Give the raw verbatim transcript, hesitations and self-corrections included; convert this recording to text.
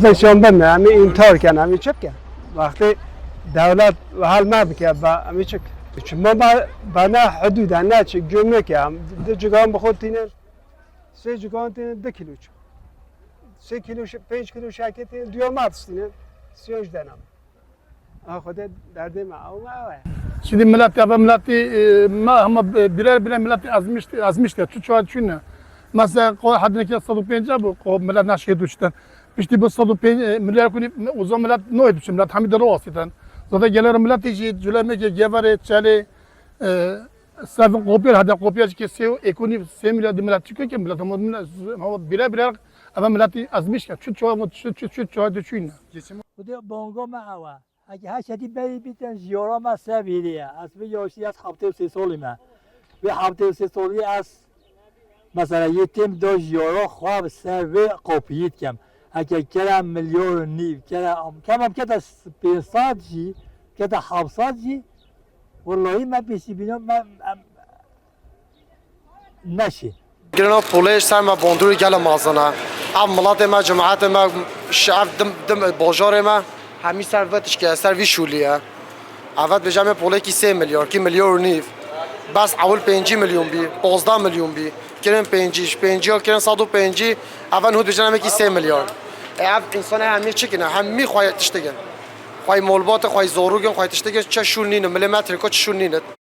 Seçan bin, em ê intihar ken, em ê çi bikin? Wextê dewlet hel me bike, ba, em ê çi bikin? Çima ba, bana hudûda ne çi, gümrük ya, em di cigan bi xwe tînin, sê cigan tînin, du kîlo çi. Sê kîlo, şi-, pênc kîlo şekê tînin, duya me tiştînin, siyoj denem. A Xwedê derdê me, ew me ew e. Şimdi millet ya, ben milleti, e, ma, ama, e, birer birer milleti ezmiş, ezmiş de, çu çuha çu ne. Mesela, ko hadine ki sed û pêncî bu, ko millet naşke düşten. İşte bu sed û pêncî, e, milyar kuni, o zaman millet ne etmiş, millet hamid de rohasiden. Zaten gelir millet işi, cüleme ki, gevare, çeli, e, sevin kopyar, hadi kopyar ki sev, ekonomi, sev milyar de millet çıkıyor ki, millet ama, millet, ama birer birer, ama milleti ezmiş ya, çu çuha, çu, çu, çu çuha düşün. Bu da bongo me ewa. Heke her şetî berî bîtin jiyara me ser vîrî ye. Ez vê yaşî ez hevtê û sê solî me. Vê hevtê û sê solî ez mesela yê têm da jiyara xwe bi ser vê qopiyî dikem. Heke kere milyar û nîv, kere am-, kemam kete pênc sed jî, kete heft sed jî, wellahî me pêşî bîna me, em, neşî. Girina polê ji ser me bandorî gelek mezin e. Ev miletê me, cemaetê me, şi-, ev dim, dim, bajarê me, hemî ser vê tişkê, ser vî şûlî ye. Evet, bêje me polêkî sê milyar, kî milyar û nîv. Bes ewil pêncî milyon bî, pazdeh milyon bî. Kirin pêncî, ji pêncî ya kirin sed û pêncî, eve nuh dibêjin em ê kî sê milyar. E, ev însanê hemî çi kine, hemî xwayê tiştigin. Xwayê molbatê, xwayê zorûgin, xwayê tiştigin, çi şûl nînin, milê me Tirko çi şûl nînin.